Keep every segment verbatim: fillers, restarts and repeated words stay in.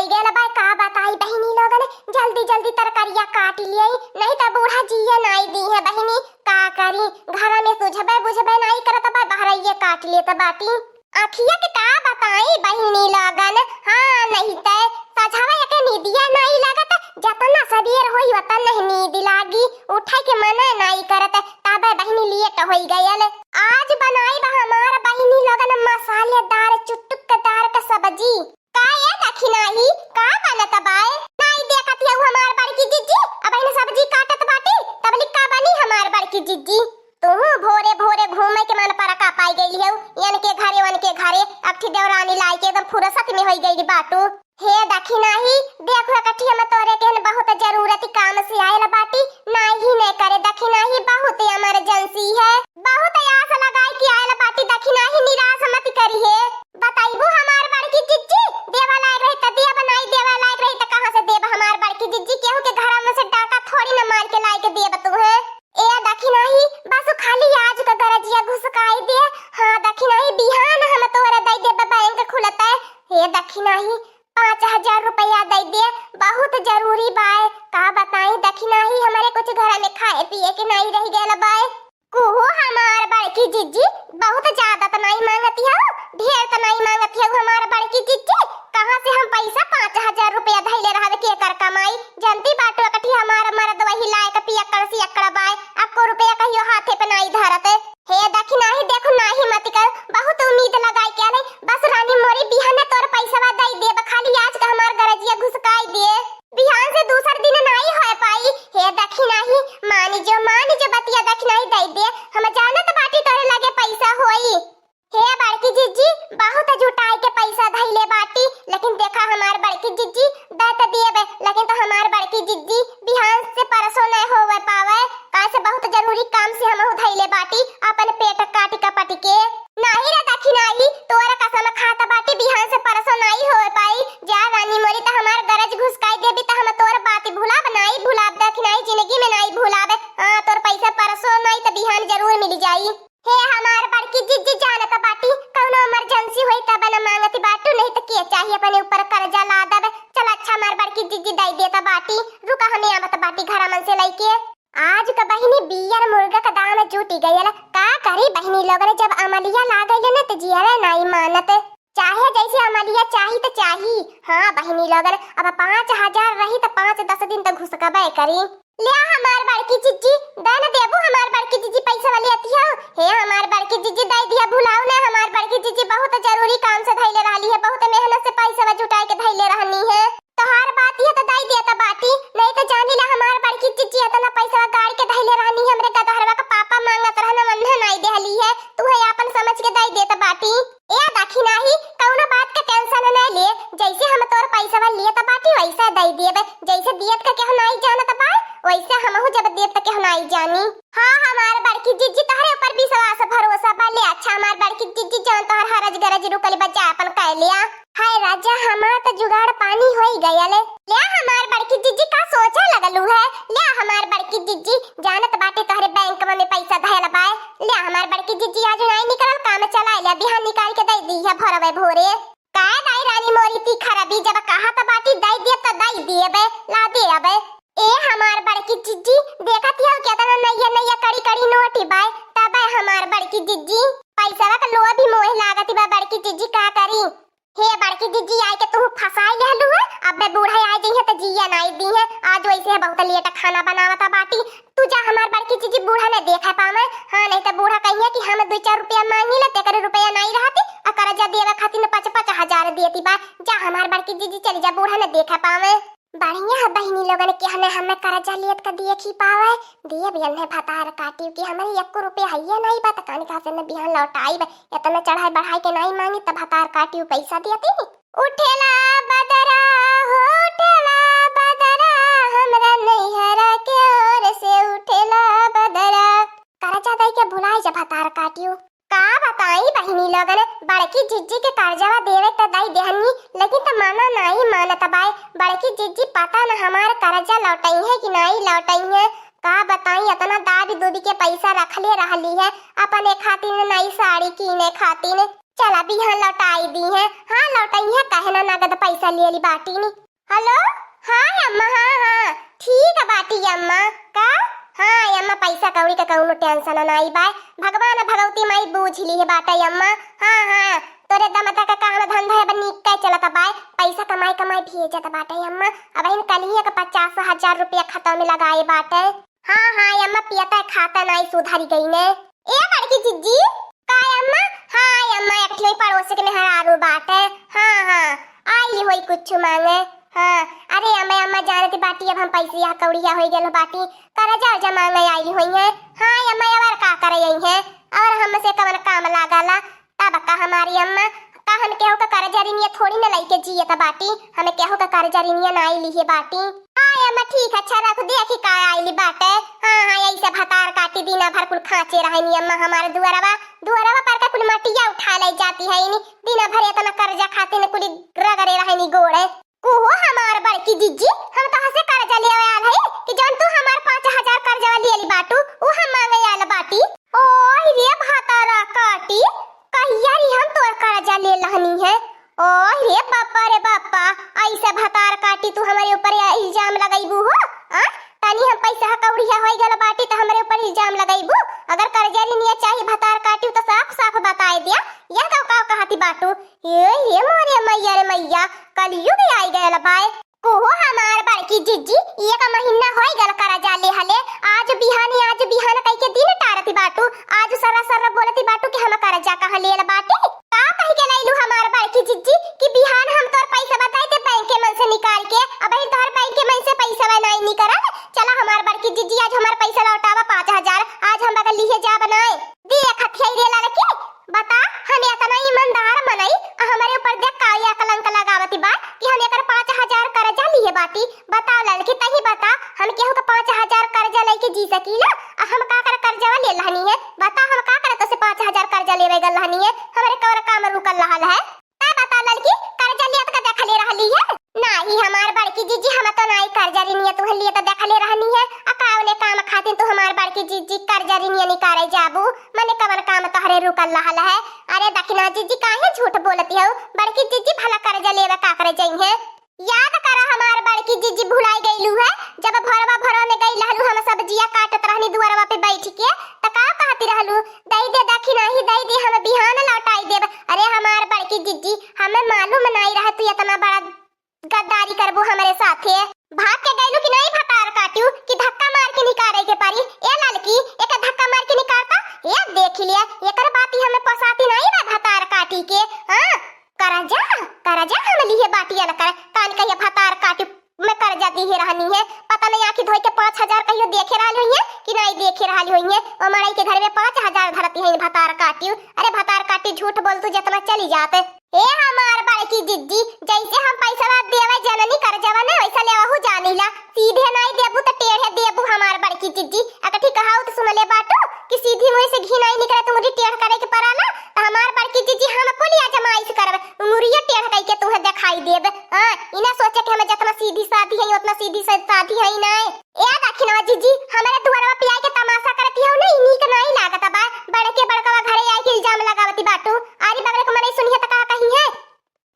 गइल बा, का बताई बहिनी लोगन, जल्दी जल्दी तरकारिया काटि लियाई, नहीं त बूढ़ा जिया नाई दीहे बहिनी। का करी, घर में सुझबे बुझबे नाई करत बा, बहरइये काटि लेत बाटी। अखिया के का बताई बहिनी लोगन, हाँ, नहीं त सझवा एके नीदिया नाई लागत, जतना सबेर होई ओतना नींद लागी, उठे के मना नाई करत, तबे बहिनी लेट होई गयल। आज बनाई बा हमार बहिनी लोगन मसालेदार चुटुकदार का सब्जी। का ए दखिनाही, का बनत बाय? नाई देखत हऊ हमार बड़की जिज्जी, अबहिन सब्जी काटत बाटी, तबली का बनी हमार बड़की जिज्जी? तुहू भोरे भोरे घूमे के मन पर का पाई गइल हऊ, एनके घरे ओनके घरे, अबठी देवरानी लाई के एकदम फुरसत में होई गइल बाटू। हे दखिनाही, देखो एकठी हम तोरे केहन बहुत जरूरती काम से आयल बाटी, नाई ही ने करे दखिनाही, बहुत emergency है, बहुत आस लगाई के आयल बाटी दखिनाही, निराश मत करिहे। बताइबू हमार बड़की जिज्जी, देवा लायक रही त देब, नाई देवा लायक रही त कहाँ से देब हमार बड़की जिज्जी? केहू के घरवा में से डाका थोड़ी न मार के लाइ के देब तुहे। ए दखिनाही, बस खाली आज का गरजिया घुसकाई दे। हाँ दखिनाही, बिहान हम तोहरा दइ देब बैंक खुलते। हे दखिनाही, पाँच हजार रुपया दइ दे, बहुत जरूरी बाय। का बताई दखिनाही, हमरे कुछ घर में खाए पिए के नाई रहि गयल बाय। कुहू हमार बड़की जिज्जी, बहुत ज्यादा त नाई मांगती हऊ, ढेर त नाई मांगती हऊ हमार बड़की जिज्जी। कहाँ से हम पैसा पाँच हजार रुपया धइले रहब, केकर कमाई? जनती बाटू एकठी हमार मरद वही लायक पियक्कड़ सियक्कड़ बाय, अक्को रुपया कहियो हाथे पे नाई धरत। हे दखिनाही, देखो नाई मत कर, बहुत उम्मीद लगाई के आले, बस रानी मोरी बिहाने तोर पैसवा दइ देब, खाली आज का हमार गरजिया घुसकाई दे। बिहान से दूसर दिन नाई होए पाई। हे दखिनाही, मानी जो, मानी जो बतिया दखिनाही दइ दे। हम जानत बाटी तोरे लगे पैसा होई। हे बड़की जिज्जी, बहुत जुटाई के पैसा धइले बाटी, लेकिन देखा हमार बड़की जिज्जी, दे त दिएबे, लेकिन तो हमार बड़की जिज्जी बिहान से परसों नाई होवे पावे, काहे से बहुत जरूरी काम से हमहू धइले बाटी अपन पेट काटि कपटि के। नाही रे दखिनाही, तोर कसम खात बाटी, बिहान से परसों नाई होए पाई। जा रानी मोरी, त हमार गरज घुसकाई देबी त हम तोर बात भुलाब नाई, भुलाब दखिनाही, जिंदगी में नाई भुलाब। हाँ, तोर पैसा परसों नाई त बिहान जरूर मिल जाई। हे हमार बड़की जिज्जी, जानत बाटी, कौनो emergency होई तब न मांगत बाटू, नहीं त के चाही अपने ऊपर कर्जा लादब। चल अच्छा, हमार बड़की जिज्जी दइ देत बाटी, रुका हमें आवत बाटी घर मन से लइके। आज क बहिनी बियर मुर्गा क दाम जुटि गयल। का करी बहिनी लोगन, जब अमलिया लागल न त जियरे नाई मानत। चाहे जैसे अमलिया चाही त चाही। हाँ बहिनी लोगन, अब पाँच हजार रही त पाँच दस दिन त घुसकबे करी। ल्या हमार बड़की जिज्जी, दे न देबू हमार बड़की जिज्जी, पैसा वाली अतिया। हे हमार बड़की जिज्जी, दइ दिया, भुलाऊ न, हमार बड़की जिज्जी बहुत जरूरी काम से धइले रहली है, बहुत मेहनत से पैसा जुटाए के धइले रहनी है। तोहार बात है त दइ देत बाटी, नहीं त जानी ला हमार बड़की जिज्जी इतना पैसा गाड़ के धइले रहनी है, हमरे गदहरवा का पापा मांगत रहन, वन्हा नाई देहली है, तू है आपन समझ के दइ देत बाटी। ए दखिनाही, कौनो बात के tension न ले, जैसे हम तोर पैसा लेत बाटी वैसे दइ देब, जैसे दियत का केहू नाई जानत बा, वैसे हमहू जब देब त केहू नाई जानी। हाँ हमार बड़की जिज्जी, तोहरे ऊपर विश्वास भरोसा बा। ले अच्छा हमार बड़की जिज्जी, जौन तोहर हरज गरज रुकल बा, जा अपन कइ लिया। हाय राजा, हमार त जुगाड़ पानी होई गयल। ल्या हमार बड़की जिज्जी, का सोचे लगलू है? ल्या हमार बड़की जिज्जी, जानत बाटे तोहरे बैंक में पैसा धयल बाय। ल्या हमार बड़की जिज्जी, आज नाई निकलल, काम चला ल्या, बिहान निकाल के दइ दी है भोरवे भोरे। काय दाई रानी मोरी ती खरबी, जब कहत बाटी दइ देब त दइ देबे, ला देबे। ए हमार बड़की जिज्जी, देखत हऊ केतना नइया नइया कड़ी कड़ी नोटी बाय, तबे हमार बड़की जिज्जी, पैसवा क लोभ ही मोह लागत बा बड़की जिज्जी, का करी? हे बड़की जिज्जी, आइ के तू फंसाई लेहलू है, अबे बूढ़ा आइ जइहे त जिया नाई दीहे। आज वैसे है बहुत लेट खाना बनावत बाटी, तू जा हमार बड़की जिज्जी, बूढ़ा न देखे पावे। हाँ, नहीं त बूढ़ा कहिए कि हम दुइ चार रुपया मांगी ले, तेकर रुपया नाई रहती, आ कर्जा देवे खातिर पाँच पाँच हजार देती बा। जा हमार बड़की जिज्जी, चली जा, बूढ़ा न देखे पावे। बढ़िया है बहिनी लोगन के हने हमें कर्जा लेत का देखी पावे, देब एन्हे भतार काटियो कि हमरे एको रुपया हइये नाई बा, त कानी कहाँ से न बिहान लौटाइब, इतना चढ़ाई बढ़ाई के नाई मांगी, त भतार काटियो पैसा देती। उठेला बदरा हो, उठेला बदरा, हमरा नैहरा के ओर से उठेला बदरा। कर्जा दइ के भुलाई जा भतार काटियो। का बताई बहिनी लोगन, बड़की जिज्जी के कर्जवा देवे त दइ देहनी, लेकिन त मना नाई मानत बाय। बड़की जिज्जी पता न हमार कर्जा लौटइहे कि नाई लौटइहे। का बताई, इतना दाबी दूबी के पैसा रखले रहली है अपने खातिर, नई साड़ी कीने खातिर। चला बिहान लौटाई दिहैं। हाँ, लौटइहैं, काहे ना नगद पैसा लिहली बाटी नी। हेलो, हाँ अम्मा, हाँ, हाँ, ठीक बाटी अम्मा। का? हाँ अम्मा, पैसा कौड़ी का कौनो tension नाई बाय, भगवान भगवती माई बूझ लिहे बाटे अम्मा। हाँ, हाँ, तोरे दमदा का काम धंधा है, अब नीक के चलत बाय, पैसा कमाई कमाई भेजत बाटे अम्मा। अबहिन कलिया का पचास हजार रुपया खाता में लगाए बाटे। हाँ, हाँ, अम्मा पियता खाता नाई सुधरी गई ने। ए बड़की जिज्जी, का अम्मा? हाँ अम्मा, एक ठे पड़ोस के मेहरारू बाटे। हाँ, हाँ, आइली होई कुछ मांगे। हाँ, अरे अम्मा, अम्मा जानती बाटी, अब हम पैसिया कौड़िया होई गेल बाटी, कर्जा उर्जा मांगे आइली होई है। हाँ अम्मा, और का करे आई है, और हमसे कवन काम लागला? तब का हमारी अम्मा, का हम केहू का कर्जा ऋणिया थोड़ी न लइके जियत बाटी, हम केहू का कर्जा ऋणिया नाई लिहे बाटी। हाँ अम्मा, ठीक, अच्छा रख, देखी का आइली बाटे। हाँ, हाँ, यही से भतार काटी दिन भर कुल खाँचे रहनी अम्मा, हमारे दुअरवा, दुअरवा पर का कुल मटिया उठा ले जाती है इनी, दिन भर इतना कर्जा खातिर कुल रगड़े रहनी गोड़े। ओहो हमार बड़की जिज्जी, हम तोहसे कर्जा लेवे आल हई कि जौन तू हमार पाँच हजार कर्जवा लियली बाटू, उ हम मांगे आल बाटी। ओह रे भतारा काटी, कहिया री हम तोर कर्जा ले लहनी है? ओह रे बापा रे बापा, ऐसे भतार काटी तू हमरे ऊपर या इल्जाम लगइबू हो? आ? तनी हम पैसा कौड़िया होई गल बाटी त हमरे ऊपर इल्जाम लगइबू? अगर कर्जा ऋणिया चाही भतार काटी त साफ साफ बताए दिया, यह का का कहती बाटू? ए, ए मोरे मैया रे मैया, कलयुग आई गयल बाय। कोहो हमार बड़की जिज्जी, एक महीना होई गल करजा लेहले, आज बिहान, आज बिहान कहि के दिन टारती बाटू, आज सर्रा सर्रा बोलती बाटू कि हम करजा कहाँ लेल बाटी। का कहि के लैलू हमार बड़की जिज्जी कि बिहान हम तोर पैसा बताई ते बैंक के मन से निकाल के, अबही तोहर बैंक के मन से पैसा नाई निकरल। चला हमार बड़की जिज्जी, आज हमार पैसा लौटावा पाँच हजार, आज हम बगल लिहे जाब नाई। देख हथियाई रे लड़की, बता, हम एतना ईमानदार मनई, आ हमरे ऊपर देख का या कलंक लगावती बा कि हम एकर पाँच हजार कर्जा लिए बाटी। बताओ लड़की, तही बता, हम केहू के पाँच हजार कर्जा लेके जी सकीला? आ हम का कर कर्जवा ले लहनी है? बता, हम का कर तोसे पाँच हजार कर्जा लेवे गल लहनी है? हमरे कवर काम रुकल रहल है? का बता लड़की, कर्जा लियत का देखले रहली है? नाही, हमार बड़की जिज्जी, हम तो नाही कर्जा ऋणिया तुहे लिए तो देखले रहनी है। आ काउने काम खातिर तू हमार बड़की जिज्जी कर्जा ऋणिया निकारे जाबू? मने कवन काम तोहरे रुकल रहल है? अरे दखिना जिज्जी, काहे झूठ बोलती हो? बड़की जिज्जी भला कर्जा लेवे का करे जइहे? याद करा हमार बड़की जिज्जी, भुलाई गईलू है, जब भोरवा भोरवा में गई लहलू, हम सब्जिया काटत रहनी दुअरवा पे बैठ के, त का कहती रहलू, "दई दे दखिना ही दई दे, हम बिहान लौटाई देब।" अरे हमार बड़की जिज्जी, हमें मालूम नाई रहे तू इतना बड़ा गद्दारी करबू हमरे साथे। भाग के गइलू कि नाई भतार काटियो कि धक्का मार के निकारे के पड़ी? ए ललकी, एक धक्का मार के निकारता। ए देख लिया, एकर बात ही हमें पसाती नाई बा भतार काटी के। हाँ, करजा, करजा हम लिहे बाटिया न कर, कान कहिया भतार काटी में कर्जा दिहे रहनी है। पता नहीं आँखी धोई के पाँच हजार कहियो देखे रहल होइहे कि नाई देखे रहल होइहे। ओ मड़ई के घर में पाँच हजार धरती है भतार काटियो। अरे भतार काटी, झूठ बोल तू, जितना चली जाते। ए हमार बड़की जिज्जी, जैसे हम पैसवा देवे जननी कर्जवा ने, वैसा लेवहू जानीला। सीधे नाई देबू त टेढ़े देबू हमार बड़की जिज्जी। अकठी कहाउत सुनले बाटू कि सीधी मुड़ी से घी नाई निकरे त मुड़ी टेढ़ करे के पड़ाला। त हमार बड़की जिज्जी, हम कुल आजमाइश करब, मुड़िया टेढ़ कइके तुहे देखाई देब। हाँ, ई ना सोचे कि हम जितना सीधी साधी है, उतना सीधी सा-, साधी है नाई। ए दखिनवा जिज्जी, हमरे दुआरवा पे आइ के तमाशा करती हो ना, ई नीक नाई लागत बा। बड़के बड़कवा घरे आइ के इल्जाम लगावती बाटू। आरी बगल के मनई सुनिहे त का कहिहे?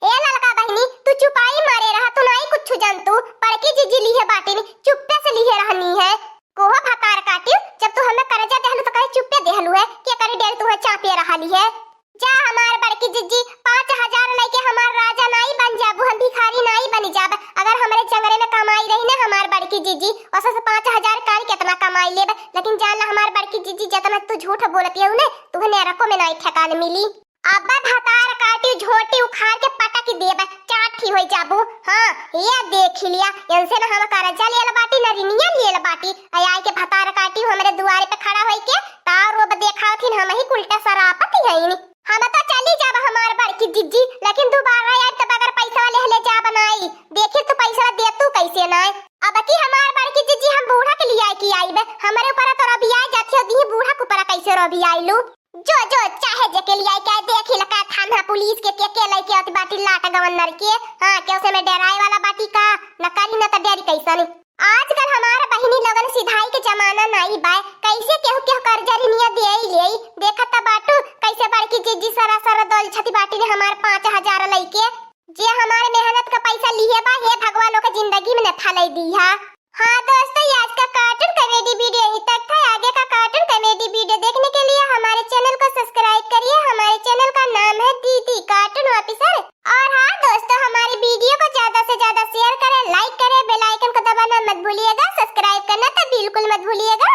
ए ललका बहिनी, तू चुपाई मारे रहा, तू नाई कुछु जानतू। बड़की जिज्जी लिहे बाटिन, चुप्पे से लिहे रहनी है। कोहो भतार काटियो, जब तू हमें कर्जा देहलू त कहे चुप्पे देहलू है, के करी डेर तू है चापे रहली है। जा हमार बड़की जिज्जी, पाँच हजार लइके हमार राजा नाई बन जाबू, हम भिखारी नाई बन जाब। अगर हमरे चंगरे में कमाई रही ना हमार बड़की जिज्जी, ओसे से पाँच हजार कान केतना कमाई लेब, लेकिन जान ला हमार बड़की जिज्जी, जितना तू झूठ बोलती हो ने, तुहे नरको में नाई ठेकान मिली। अब भतार काटी झोटी उखाड़ के पटक देब, चाठी होई जाबू। हाँ, ये देख लिया, इनसे न हम कर्जा लेल बाटी, न रिनिया लेल बाटी। आई आई के भतार काटी हमरे दुआरे पे खड़ा होई के ताव रोब देखावथिन, हम ही उल्टा सरापत हईन। हम तो चली जाब हमार बड़की जिज्जी, लेकिन दोबारा आइब त बगैर पैसा लेहले जाब नाई। देखी तू पैसा दे तू कैसे नाई। अब की हमार बड़की जिज्जी हम बूढ़ा के लियाई के आइब, हमरे ऊपर तो रबियाई जाती हो, दी बूढ़ा के ऊपर कैसे रबियाइलू। जो, जो, चाहे जेके लियाई के आए, देखी लका थाना पुलिस के, के, के लइके आती बाटी लाट गवन्नर के। हाँ, के ओसे में डेराए वाला बाटी का? न करी न त डेरी कैसन। आजकल हमार बहिनी लोगन सिधाई के जमाना नाई बाय, कैसे केहू केहू कर्जा रिनिया दिए लेई। देखत बाटू कैसे बड़की जिज्जी सरा सरा दौल छती बाटी ने हमार पाँच हजार लइके। जे हमार मेहनत का पैसा लिहे बा, हे भगवान ओके जिंदगी में न फलाई दिहा। हाँ दोस्तों, ये आज का कार्टून कॉमेडी वीडियो यहीं तक था। आगे का कार्टून कॉमेडी वीडियो देखने के लिए हमारे चैनल को सब्सक्राइब करिए। हमारे चैनल का नाम है दीदी कार्टून ऑफिसर। और हाँ दोस्तों, हमारे वीडियो को ज्यादा से ज्यादा शेयर करें, लाइक करें, बेल आइकन को दबाना मत भूलिएगा, सब्सक्राइब करना तो बिल्कुल मत भूलिएगा।